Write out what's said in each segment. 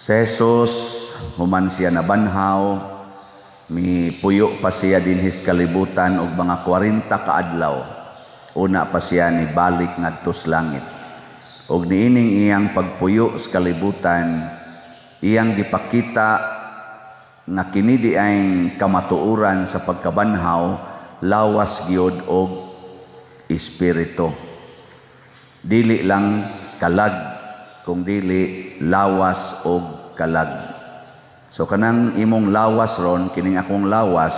Si Jesus, human siya nabanhaw, mipuyo pa siya dinhis kalibutan og mga 40 ka adlaw. Una pa siya nibalik ngadto sa langit. Og niining iyang pagpuyo sa kalibutan, iyang gipakita nga kini diay kamatuoran sa pagkabanhaw, lawas gyud og espiritu. Dili lang kalag, kung dili lawas og kalag. So kanang imong lawas ron, kining akong lawas,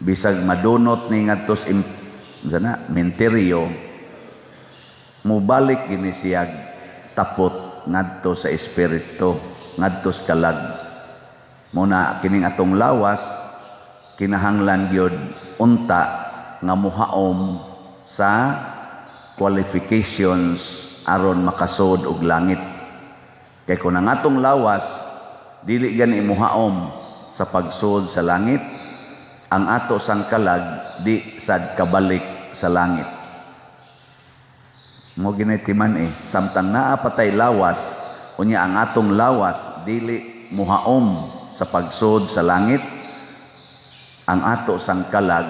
bisag madunot ni ngadto sa sana menteryo, mubalik gini siyag tapot ngadto sa espiritu, ngadto sa kalag. Muna kining atong lawas kinahanglan gyud unta nga muhaom sa qualifications aron makasud og langit. Kay kung ang atong lawas dili gani muhaom sa pagsud sa langit, ang ato sang kalag di sad kabalik sa langit. Mo ginitiman eh, samtang naa patay lawas, unya ang atong lawas dili muhaom sa pagsud sa langit, ang ato sang kalag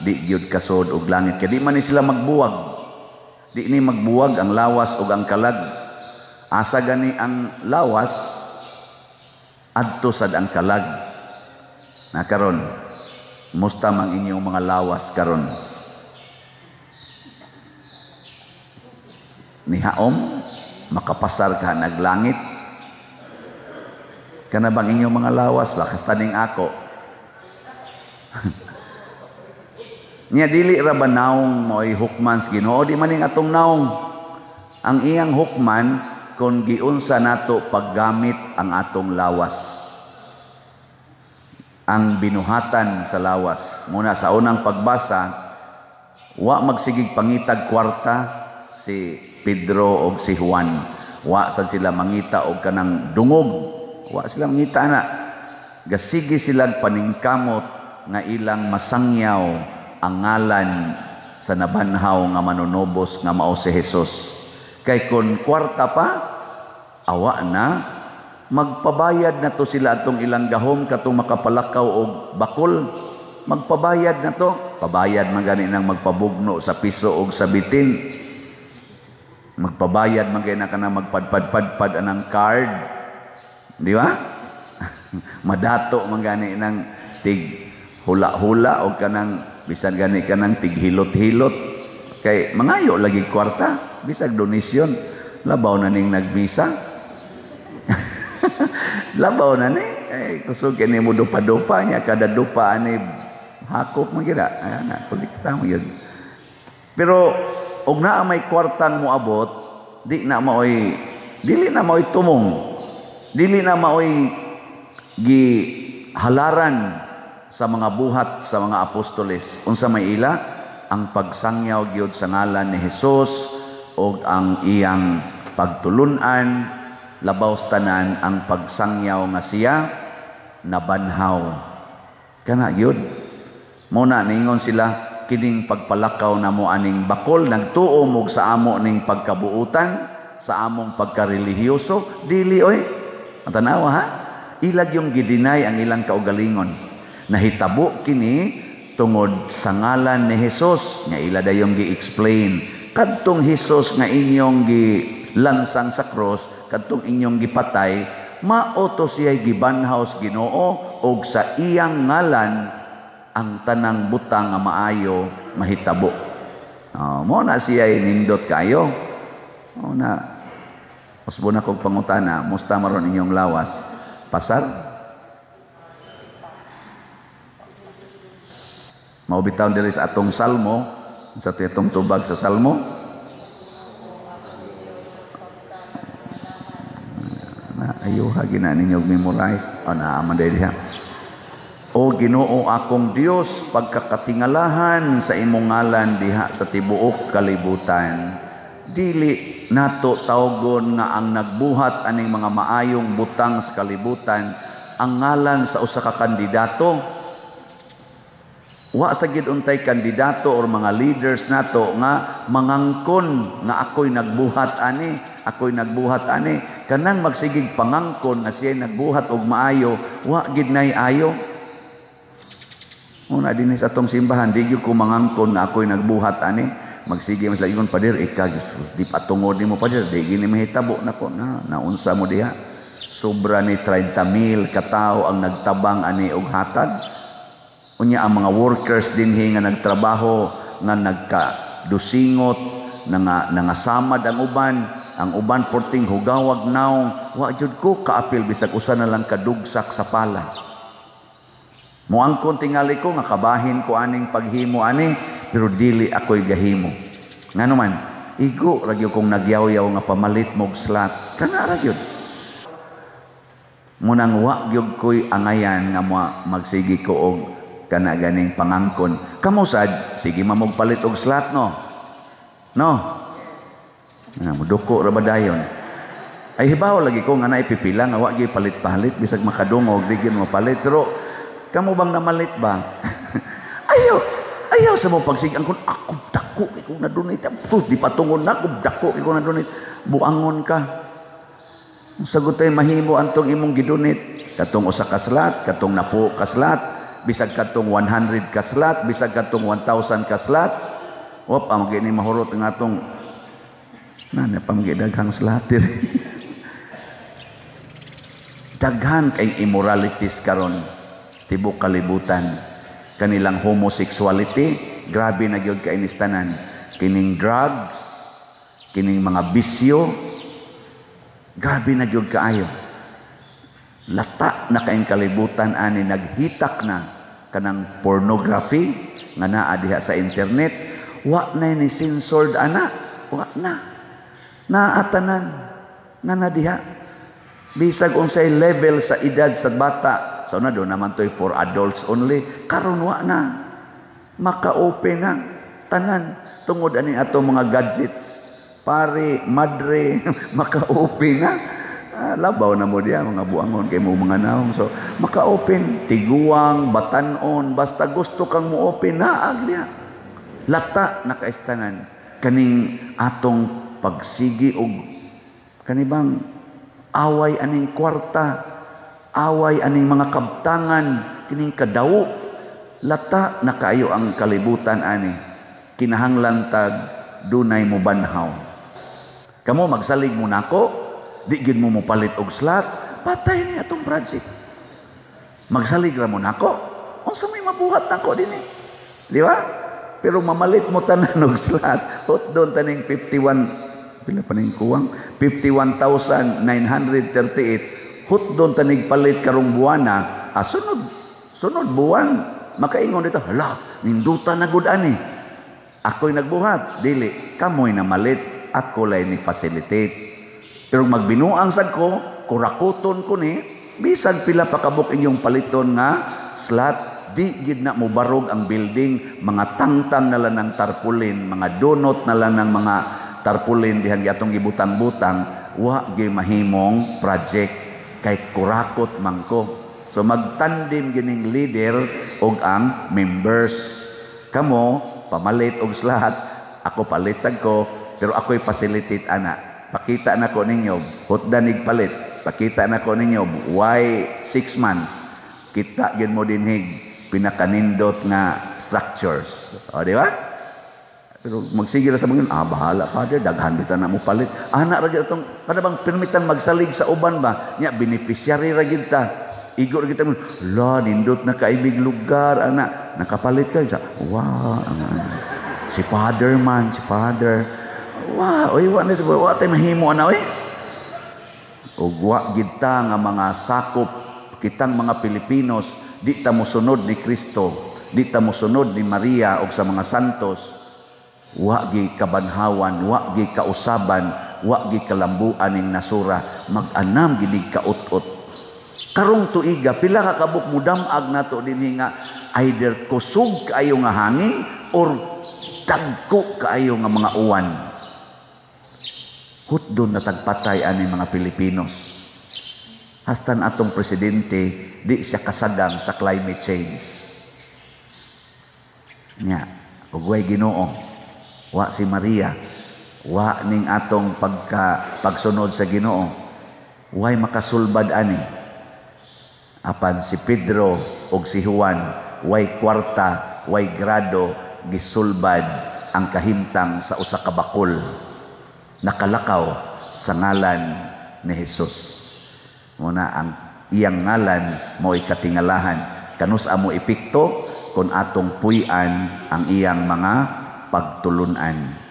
di gyud kasud og langit. Kay di man ni sila magbuwag. Di ni magbuwag ang lawas ug ang kalag. Asa gani ang lawas, adto sad ang kalag. Na karon, musta mang inyong mga lawas karon? Nihaom, makapasar ka naglangit. Kana bang inyong mga lawas ba kastaning ako? Nya dili ra ba naong mo'y hukman sa Ginoo? Di man ning atong naong. Ang iyang hukman kon giunsa nato paggamit ang atong lawas. Ang binuhatan sa lawas. Muna sa unang pagbasa, wa magsigig pangitag kwarta si Pedro og si Juan. Wa sad sila mangita og kanang dungog. Wa sila mangita na. Gasigi sila paningkamot nga ilang masangyaw ang ngalan sa nabanhaw nga manunubos nga mao si Jesus. Kay kon kwarta pa, awa na, magpabayad na to sila atong ilang gahom katong makapalakaw og bakol. Magpabayad na to. Pabayad man gani nang magpabugno sa piso og sa bitin. Magpabayad man gani na kanang magpadpadpadpad anang card. Di ba? Madato man gani nang tig hula-hula og kanang bisan gani kanang tig hilot-hilot. Kay mangayo lagi kwarta, bisag donasyon, labaw na ning nagmisa. Labaw na ni, eh, kusog kini mo dupa-dupa niya, kada dupa ani hakop man gyud. Ayan na, kolekta mo yun. Pero og naa may kwartang moabot, di na maoy, dili na maoy tumong, dili na maoy gihalaran sa mga buhat sa mga apostoles. Unsa may ila? Ang pagsangyaw gyud sa ngalan ni Hesus og ang iyang pagtulun-an, labaw sa tanan ang pagsangyaw nga siya nabanhaw. Kana gyud. Muna ningon sila kining pagpalakaw namo aning bakol, nagtuo mog sa amo ning pagkabuutan, sa among pagkarelihiyoso, dili oy. Tanawa ha? Ilag yung gidinay ang ilang kaugalingon. Nahitabo kini tungod sa ngalan ni Hesus nga ila dayong gi-explain. Kadtong Hesus nga inyong gilansang sa cross, kadtong inyong gipatay, mao to siya'y gibanhaw sa Ginoo og sa iyang ngalan ang tanang butang nga maayo mahitabo. Mo na siya'y nindot kayo. Mo na usbo na kog pangutana, musta maron inyong lawas? Pasar? Mao bitaw diri sa atong salmo, sa atong tubag sa salmo. Na ayuha gina ninyo memorize. O naa man diri ha. O Ginoo akong Dios, pagkakatingalahan sa imong ngalan diha sa tibuok kalibutan. Dili nato tawgon nga ang nagbuhat aning mga maayong butang sa kalibutan ang ngalan sa usa ka kandidato. Wa sa gid untay kandidato or mga leaders nato nga mangangkon nga ako'y nagbuhat ani, ako'y nagbuhat ani. Kanang magsigig pangangkon nga siya nagbuhat og maayo, wa gid nay ayo. Una dinhi sa atong simbahan, di gyud ko mangangkon nga ako'y nagbuhat ani. Magsige mas ingon, "Pader, ika di patungod nimo, pader, di gini mahitabo nako." Na naunsa mo diha? Sobra ni 30 mil katao ang nagtabang ani og hatag. Unya ang mga workers dinhi nga nagtrabaho nga nagka dusingot na nga nangasamad ang uban porting hugawag naong, wa jud ko kaapil bisag usa na lang kadugsak sa pala. Moangkon tingali ko nga kabahin ko aning paghimo ani, pero dili ako'y gahimo. Ngano man, igo ra gyud kong nagyaw-yaw nga pamalit mo'g slot. Kana ra gyud. Munang wa gyud ko'y angayan nga magsigi ko og kana ganing pangangkon. Kamo sad, sige mamog palit og slot, no? No? Na muduko ra ba dayon? Ay, hibaw lagi ko nga naipipila nga wa gyud palit-palit, bisag makadungog di gyud mapalit, pero kamo bang namalit ba? Ayaw, ayaw sa mo pagsig angkon ako dako ko na donate. Sus, di patungod na ako, dako ko na donate. Buangon ka. Sagot tay mahimo antong imong gidonate. Katong usa ka slot, katong napo ka slot, bisag katong 100 ka slot, bisag katong 1,000 ka slots. Wop, ang gini mahurot nga atong na na daghang slot diri. Daghan kay immoralities karon sa tibok kalibutan. Kanilang homosexuality, grabe na gyud kainistanan. Kining drugs, kining mga bisyo, grabe na gyud kaayo. Lata na kaing kalibutan ani, naghitak na kanang pornography nga naa diha sa internet, wa na ni censored ana, wa na. Naatanan na na diha. Bisag unsay level sa edad sa bata, so na do naman to'y for adults only, karon wa na. Maka-open na tanan tungod ani ato mga gadgets. Pare, madre, maka-open na. Ah, labaw na mo diya, mga buangon kay mo mga naong. So, maka-open, tiguang, batanon, basta gusto kang mo open, naag diya. Lata nakaistanan kaning atong pagsigi og kanibang away aning kwarta, away aning mga kabtangan, kining kadawo, lata na kaayo ang kalibutan ani. Kinahanglan tag dunay mo banhaw. Kamo magsalig mo nako, di gid mo mopalit og slot, patay ni atong project. Magsalig ra mo nako, unsa may mabuhat nako dinhi? Di ba? Pero mamalit mo tanan og slot, hot doon taning 51, pila pa ning kuwang? 51,938. Hot doon tanig palit karong buwana, ah, sunod, sunod buwan, makaingon dito, "Hala, ninduta na gud ani." Ako'y nagbuhat, dili, kamoy na malit, ako lay ni facilitate. Pero magbinuang sad ko, kurakuton ko ni, bisag pila pa kabuk inyong paliton nga slot, di gid na mobarog ang building, mga tangtang na lang ng tarpaulin, mga donot na lang ng mga tarpaulin dihan atong gibutang-butang, wa gyud mahimong project kay kurakot man ko. So magtandem gining leader og ang members. Kamo pamalit og slot, ako palit sad ko, pero ako'y facilitate ana. Pakita na ko ninyo, hutdan ig palit. Pakita na ko ninyo, why 6 months? Kita gyud mo dinhig pinakanindot nga structures. O, di ba? Pero magsige ra sa mga, "Ah, bahala, Father, daghan bitaw na mo palit." Ana ra gyud atong kada bang permitan magsalig sa uban ba? Nya beneficiary ra gyud ta. Igo ra gyud ta mo, "La, nindot na kaibig lugar, ana." Nakapalit ka sa, wow, si Father man, si Father. Wow, oy, wa na wa tay mahimo ana oy. Ug wa gid ta nga mga sakop kitang mga Pilipinos, di ta mosunod ni Kristo, di ta mosunod ni Maria og sa mga santos, wa gi kabanhawan, wa gi kausaban, wa gi kalambuan ning nasura, mag-anam gidig kaut-ut. Karong tuiga, pila ka kabuk mudamag nato dinhi nga either kusog kaayo nga hangin or dagko kaayo nga mga uwan. Hutdon na tagpatay ani mga Pilipinos. Hastan atong presidente di siya kasadang sa climate change. Nya, ug way Ginoo, wa si Maria, wa ning atong pagka pagsunod sa Ginoo, way makasulbad ani. Apan si Pedro ug si Juan, way kwarta, way grado, gisulbad ang kahimtang sa usa ka bakol, nakalakaw sa ngalan ni Jesus. Muna ang iyang ngalan mo'y katingalahan. Kanus amo epekto kung atong puy-an ang iyang mga pagtulunan.